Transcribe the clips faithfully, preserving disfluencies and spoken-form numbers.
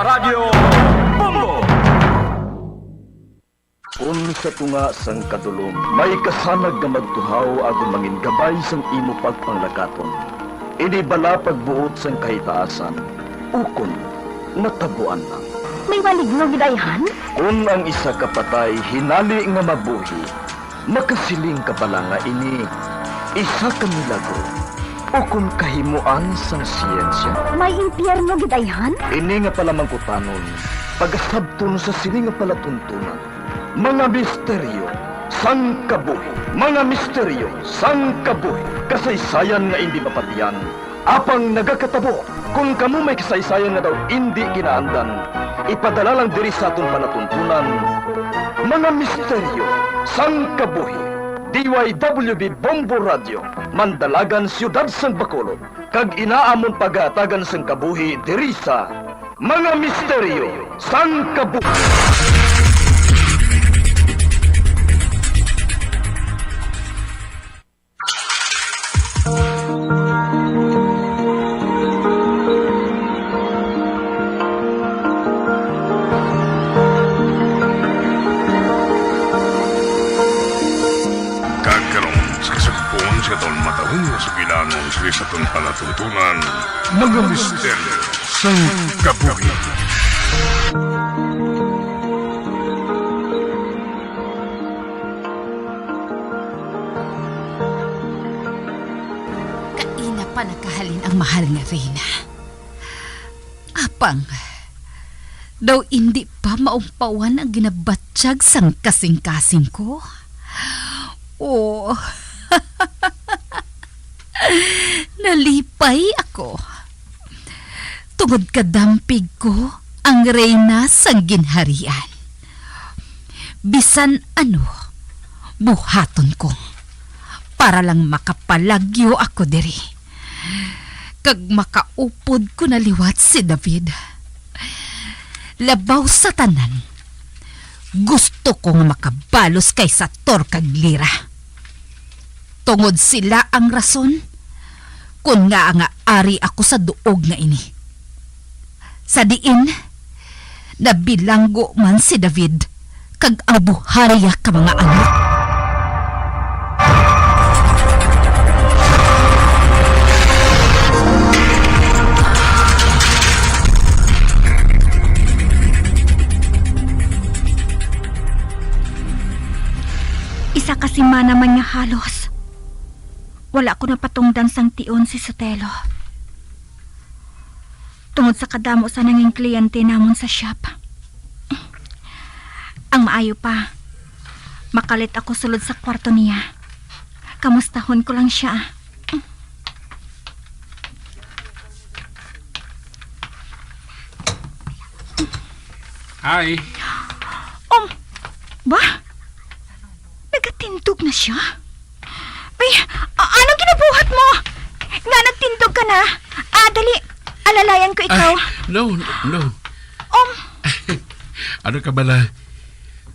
Radyo Bombo! Kun sa tunga sang kadulom may kasanag nga magtuhaw agud mangin gabay sang imo pagpanglakaton, ini bala pagbuot sang kahitaasan, ukon natabuan lang. May maligno gid ayhan? Kun ang isa ka patay hinali nga mabuhi, makasiling ka bala nga ini isa ka milagro ukon kahimoan sang siyensya? May impyerno gid ayhan? Ini nga palamangkutanon, pagasabton sa sini nga palatuntunan, mga misteryo sang kabuhi. Mga misteryo sang kabuhi. Kasaysayan nga indi mapatian, apang nagakatabo. Kon kamo may kasaysayan nga daw indi kinaandan, ipadala lang diri sa aton palatuntunan, Mga Misteryo sang Kabuhi. D Y W B Bombo Radio, Mandalagan, Siyudad sang Bacolod, kag ina amon pagahatagan sang kabuhi diri sa Mga Misteryo sang Kabuhi. Kag karon, sa kasugpon sa aton matahong nga sugilanon sa aton palatuntunan, Mga Misteryo sang Kabuhi. Kaina pa nakahalin ang mahal nga Reyna. Apang, daw indi pa maumpawan ang ginabatyag sang kasingkasing ko. Oh, nalipay ako. Tungod kadampig ko ang reyna sang ginharian. Bisan ano, buhaton ko para lang makapalagyo ako diri, kag makaupod ko na liwat si David. Labaw sa tanan, gusto ko nga makabalos kay Sator kag Lira. Tungod sila ang rason kon ngaa nga ari ako sa duog nga ini, sa diin nabilanggo man si David kag ang buhariya ka mga anak. Isa ka semana man nga halos, wala ko napatungdan sang tion si Sotelo. Tungod sa kadamo sa nanging kliyente namon sa shop. Ang maayo pa, makalit ako sulod sa kwarto niya. Kamustahon ko lang siya. Hi. Um, ba? Nagatindog na siya? Ay, a- anong ginabuhat mo? Nga nagtindog ka na? Ah, dali. Alalayan ko ikaw. Ah, no, no. Um, Ano ka bala?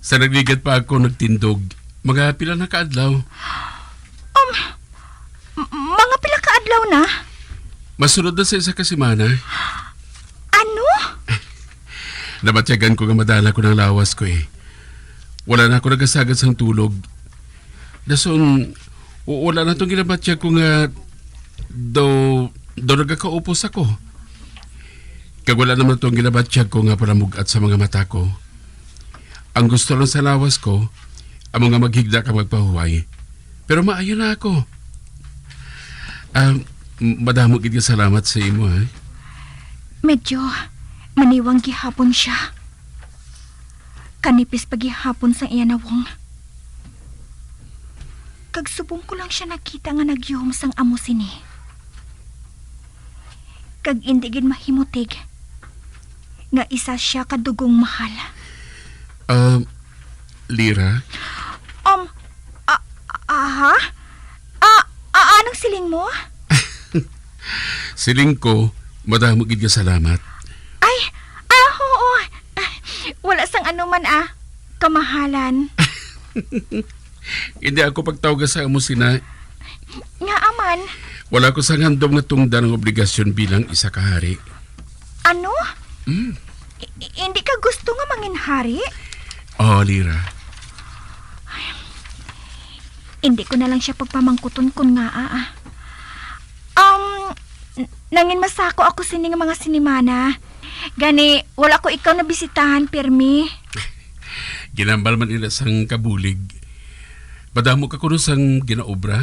Sa nagligat pa ako nagtindog, mga pila na ka adlaw. Um, m- mga pila ka adlaw na? Masunod na sa isa ka semana. Ano? Nabatyagan ko nga madala ko ng lawas ko eh. Wala na ako nagasagad sang tulog. Dason, w- wala na tong ginabatyag ko nga daw, daw nagakaupos ako. Kag wala naman tong ginabatyag ko nga palamugat sa mga mata ko. Ang gusto lang sa lawas ko, amo nga maghigda ka magpahuway. Pero maayo na ako. Ah, m- madamo gid nga salamat sa imo, ha? Medyo maniwang gihapon siya. Kanipis pa gihapon sang iya nawong. Kag subong ko lang siya nakita nga nagyuhom sang amo sini. Kag indi gid mahimutig nga isa siya ka dugong mahal. Ah, Lira? Um, a, a, ha? A, a, anong siling mo? Siling ko, madamo gid nga salamat. Ay, ah, oo. Wala sang anuman, ah. Kamahalan. Hindi ako pagtawga sa amo sina. Nga aman. Wala ko sang handom nga tungdan ang obligasyon bilang isa ka hari. Ano? Mm. I-, hindi ka gusto nga manginhari? Oh, Lira. Hindi ko na lang siya pagpamangkuton kun ngaa, ah. Um, n-, nangin masako ako sini nga mga sinimana. Gani, wala ko ikaw nabisitahan, pirmi. Ginambal man ina sang kabulig. Madamo ka kuno sang ginaobra?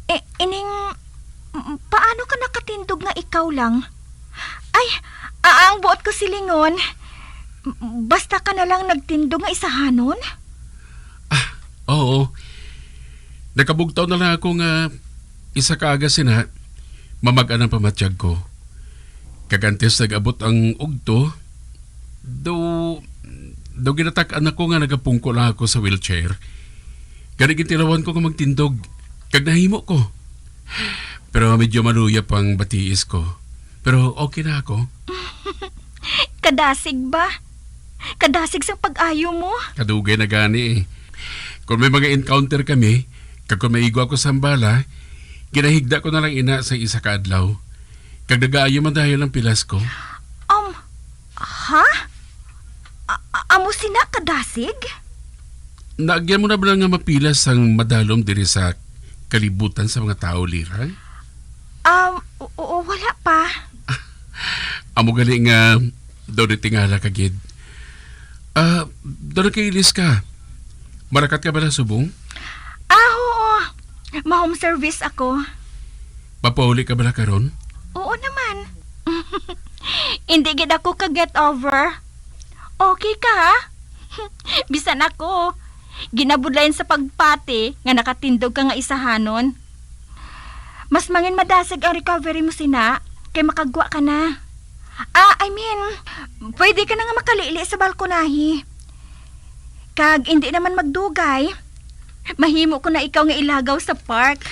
Eh, ining, m-, paano ka nakatindog nga ikaw lang? Ay, a-, ang buot ko silingon, m-, basta ka na lang nagtindog nga isahanon? Ah, oo. Nakabugtaw na lang ako nga isa ka aga sina, mamag-an ang pamatyag ko. Kag antes nag-abot ang ugto, do, do ginatak-an ako nga nagapungko lang ako sa wheelchair. Gani gintilawan ko nga magtindog, kag nahimo ko. Pero medyo maluyap ang batiis ko. Pero okay na ako. Kadasig ba? Kadasig sang pag-ayo mo? Kadugay na gani eh. Kung may mga encounter kami, kag kung maigo ako sa bala, ginahigda ko na lang ina sa isa ka adlaw. Kag nagaayo man dayon ang pilas ko. Um, ha? A-, a-, amo sina kadasig? Naagyan mo na ba nga mapilas ang madalom diri sa kalibutan sa mga tao, Lira? Um, o-, oo, wala pa. Amo gali nga daw di tingala ka gid. Ah, daw nakailis ka. Marakat ka bala subong? Ah, oo. Ma-home service ako. Mapauli ka bala karon? Oo naman. Hindi gid ako ka get over. Okay ka, ha? Bisan ako, ginabudlayan sa pagpati nga nakatindog ka nga isahanon. Mas mangin madasig ang recovery mo sina, kay makagwa ka na. Ah, I mean, pwede ka na nga makalili sa balkonahe. Kag indi naman magdugay, mahimo ko na ikaw nga ilagaw sa park.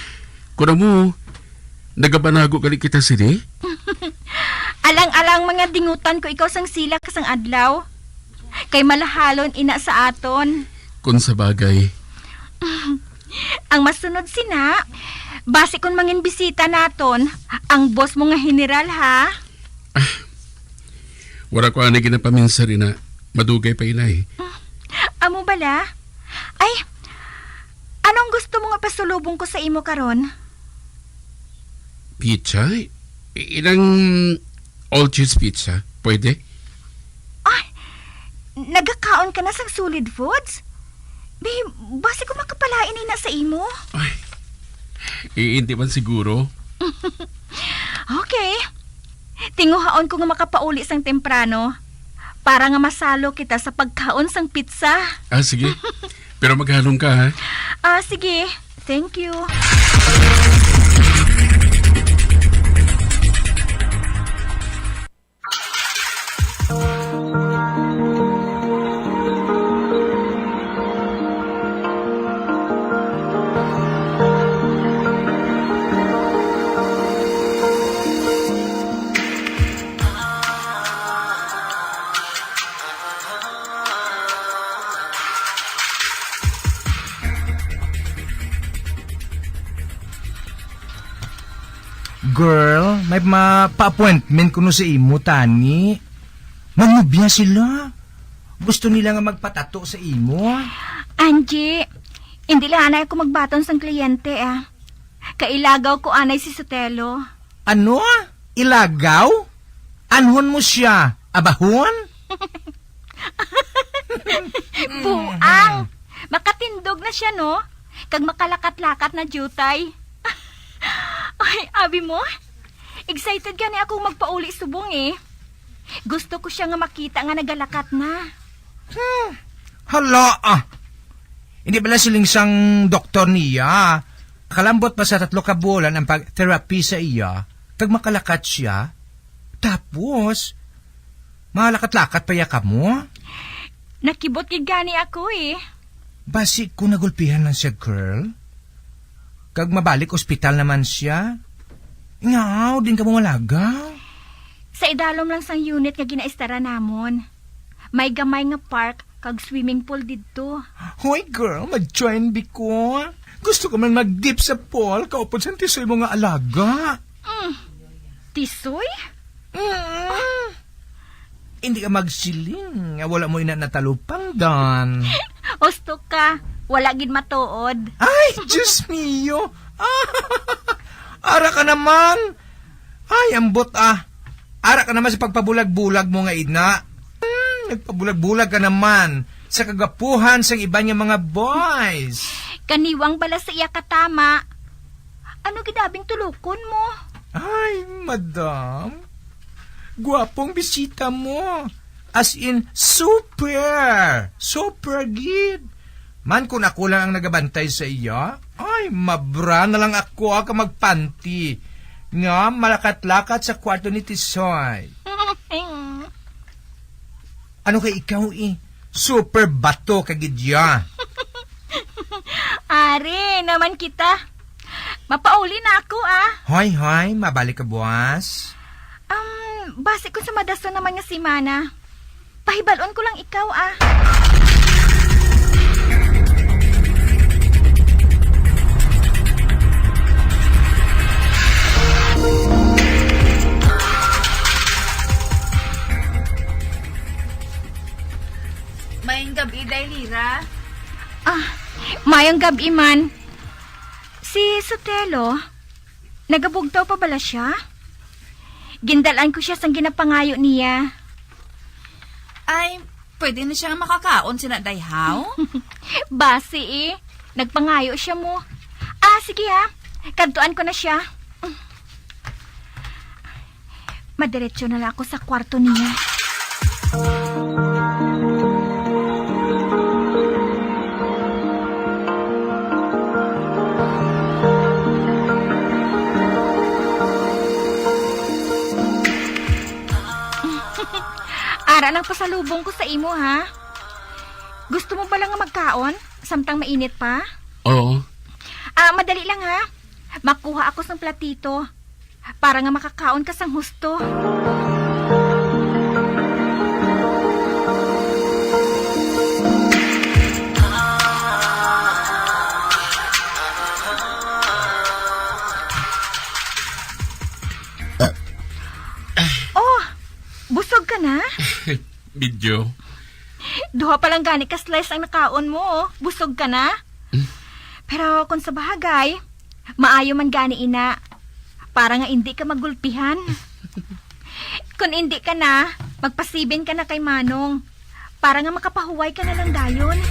Kuno mo, nagabanago gali kita sini? Alang-alang mga dingutan ko ikaw sang sila ka sang adlaw. Kay malahalon ina sa aton. Kung sa bagay. Ang masunod sina, basi kung mangin bisita naton, ang boss mo nga general, ha? Ah, wala ko ani ginapaminsan ina. Madugay pa ina eh. Amo bala? Ay, anong gusto mo nga pasulubong ko sa imo karon? Pizza? I-, ilang all cheese pizza? Pwede? Ay, nagakaon ka na sang solid foods? Babe, basi ko makapalain ina sa imo. Ay, iinti man siguro. Okay. Tinguhaon ko nga makapauli sang temprano para nga masalo kita sa pagkaon sang pizza. Ah, sige. Pero maghalong ka, ha? Ah, sige. Thank you. Girl, may mapa-appointment kuno sa imo, tani. Manubya sila. Gusto nila nga magpatato sa imo. Angie, hindi lang anay ako magbaton sang kliyente, ah. Kailagaw ko anay si Sotelo. Ano? Ilagaw? Anhon mo siya? Abahon? Buang! Makatindog na siya, no? Kag makalakat-lakat na diutay. Ay, abi mo? Excited gani ako magpauli subong, eh. Gusto ko siya nga makita nga nagalakat na. Hmm. Hala, ah. Hindi bala siling sang doktor niya? Kalambot pa sa tatlo ka bulan ang pag-therapy sa iya, kag makalakat siya. Tapos, malakat-lakat pa ya kamo? Nakibot gid gani ako, eh. Basi ko nagulpihan lang siya, girl. Kag mabalik ospital naman siya. Ngaw, din ka mo malaga. Sa idalom lang sang unit nga ginaistara namon. May gamay nga park kag swimming pool didto. Hoy, girl, mag-join bi ko. Gusto ko man mag-dip sa pool, kaupod sa tisoy mo nga alaga. Mm. Tisoy? Mm. Hindi ka magsiling nga wala mo ina natalupang, Don. Husto ka. Wala gid matuod. Ay, Diyos mio. Ara ka naman. Ay, ambot, ah. Ara ka naman sa pagpabulag-bulag mo nga ina. Hmm, nagpabulag-bulag ka naman sa kagwapuhan sang iban nga mga boys. Kaniwang bala sa iya katama. Ano gid abi ang tulokon mo? Ay, madam. Gwapong bisita mo. As in, super! Super gid! Man, kung ako lang ang nagabantay sa iya, ay, mabra na lang ako ka magpanty nga malakat-lakat sa kwarto ni Tisoy. Ano kay ikaw, eh? Super bato ka gid ya. Ari naman kita. Mapauli na ako, ah. Hoy, hoy, mabalik ka buwas? Um, basi kung sa madason naman nga semana, pahibal-on ko lang ikaw, ah. Maayong gab-i, Day Lira. Ah, maayong gab-i man. Si Sotelo, nagabugtaw pa bala siya? Gindal-an ko siya sang ginapangayo niya. Ay, pwede na siya nga makakaon sina dayhaw? Basi, eh. Nagpangayo siya mo. Ah, sige, ha. Kadtuan ko na siya. Madiretso na lang ako sa kwarto niya. Ara nang pasalubong ko sa imo, ha? Gusto mo bala nga magkaon samtang mainit pa? Oo. Ah, madali lang, ha. Makuha ako sang platito para nga makakaon ka sang husto. Oh, busog ka na? Medyo. Duha pa lang gani ka slice ang nakaon mo, oh. Busog ka na? Mm. Pero kung sa bagay, maayo man gani ina. Para nga indi ka magulpihan. Kung indi ka na, magpasibin ka na kay Manong. Para nga makapahuway ka na lang dayon.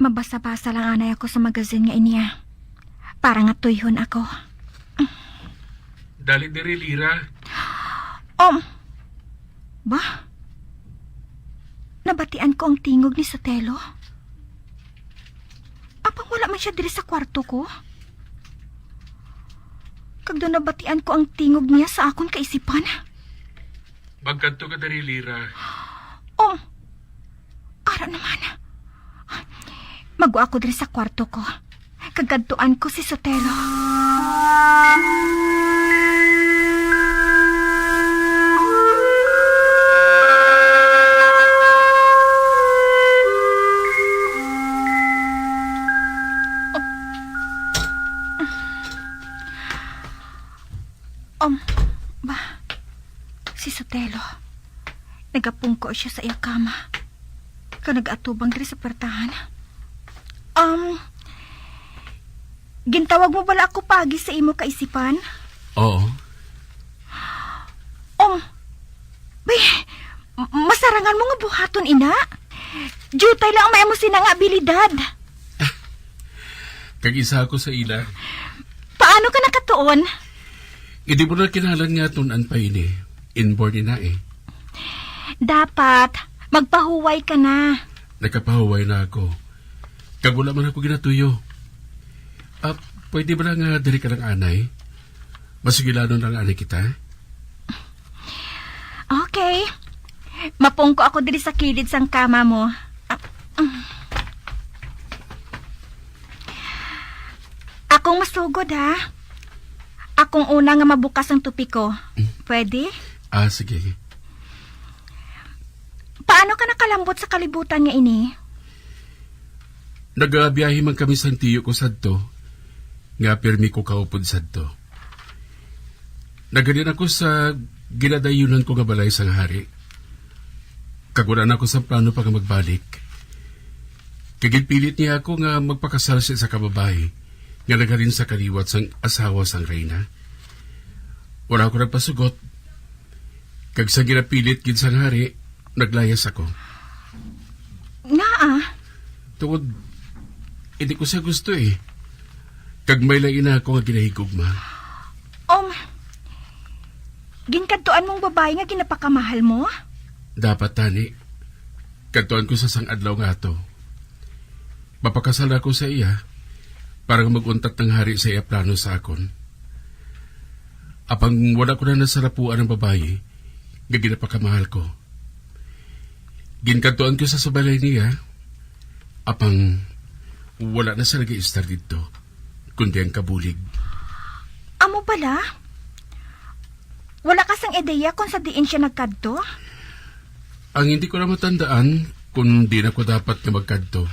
Mabasa-basa lang anay ako sa magazine nga ini, ah. Para nga tuyhon ako. Dali diri, Lira. Um, ba? Nabatian ko ang tingog ni Sotelo. Apang wala man siya diri sa kwarto ko. Kag daw nabatian ko ang tingog niya sa akon kaisipan. Magkadto ka diri, Lira. Um, ara naman. Magwa ako diri sa kwarto ko. Kag kadtuan ko si Sotelo. Um, ba, si Sotelo, nagapungko siya sa iya kama, kag nag-atubang diri sa puwertahan. Um, gintawag mo bala ako paagi sa imo kaisipan? Oo. Um, bay, m-, masarangan mo nga buhaton, ina. Diutay lang ang may amo sina nga abilidad. Kag isa ako sa ila. Paano ka nakatuon? Hindi mo na kinahanglan nga tun-an pa ini. Inborn ina eh. Dapat, magpahuway ka na. Nakapahuway na ako. Kag wala man ako ginatuyo. Ah, pwede ba na nga diri ka lang anay? Masugilanon lang anay kita? Okay. Mapungko ako diri sa kilid sang kama mo. Ah, mm. Akong masugod, ha? Akong una nga mabukas ang tupiko. Mm. Pwede? Ah, sige. Paano ka nakalambot sa kalibutan nga ini? Nagabiyahe man kami sang tiyo ko sadto, nga pirmi ko kaupod sadto. Naghalin ako sa ginadayunan ko nga balay sang hari, kag wala na ako sang plano pa nga magbalik. Kag ginpilit niya ako nga magpakasal sa isa ka babayi nga naghalin sa kaliwat sang asawa sang reyna. Wala ako nagpasugot, kag sa ginapilit gid sang hari, naglayas ako. Ngaa? Tungod, hindi ko siya gusto eh. Kag may lain na ako nga ginahigugma. Um, ginkadtuan mong babayi nga ginapakamahal mo? Dapat tani. Kadtuan ko sa sang adlaw nga ato. Mapakasal ako sa iya para nga mag-untat ang hari sa iya plano sa akon. Apang wala ko na nasalapuan ang babayi nga ginapakamahal ko. Ginkadtuan ko sa, sa balay niya, apang wala na siya nag-iistar didto, kundi ang kabulig. Amo bala? Wala ka sang ideya kung sa diin siya nagkadto? Ang hindi ko na matandaan kung diin ako dapat nga magkadto.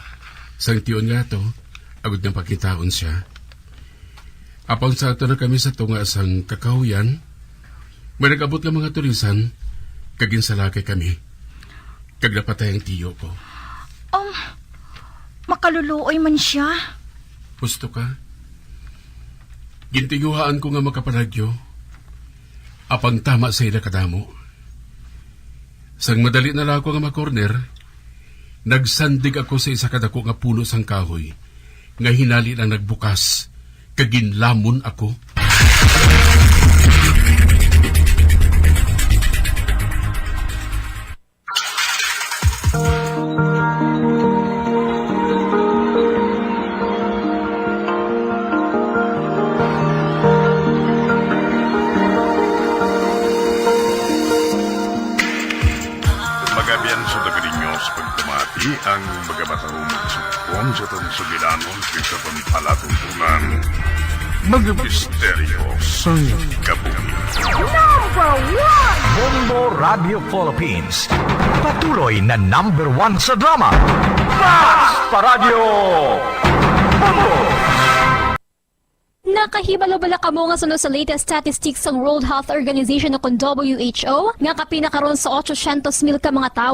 Sang tion nga ato, agod nga pakitaon siya. Apang sa ato na kami sa tunga sang kakahuyan, may nag-abot nga mga tulisan, kag ginsalakay kami, kag napatay ang tiyo ko. Um, makaluluoy man siya. Husto ka? Gintinguhaan ko nga makapanagyo, apang tama sa ila kadamo. Sang madali na lang ako nga makorner, nagsandig ako sa isa ka dako nga puno sang kahoy, nga hinali lang nagbukas, kag ginlamon ako. Magabian sa taga ninyo sa pagpamati ang mga matahumong sugpon sa atong sugilanon kag sa pagpalatuntunan. Mga misteryo sang kabuhi. Number one! Bombo Radio Philippines. Patuloy na number one sa drama. Mas pa Radyo Bombo! Nakahibalo bala kamo nga suno sa latest statistics sang World Health Organization o kon W H O nga kapin na karon sa ochocientos mil ka mga tawo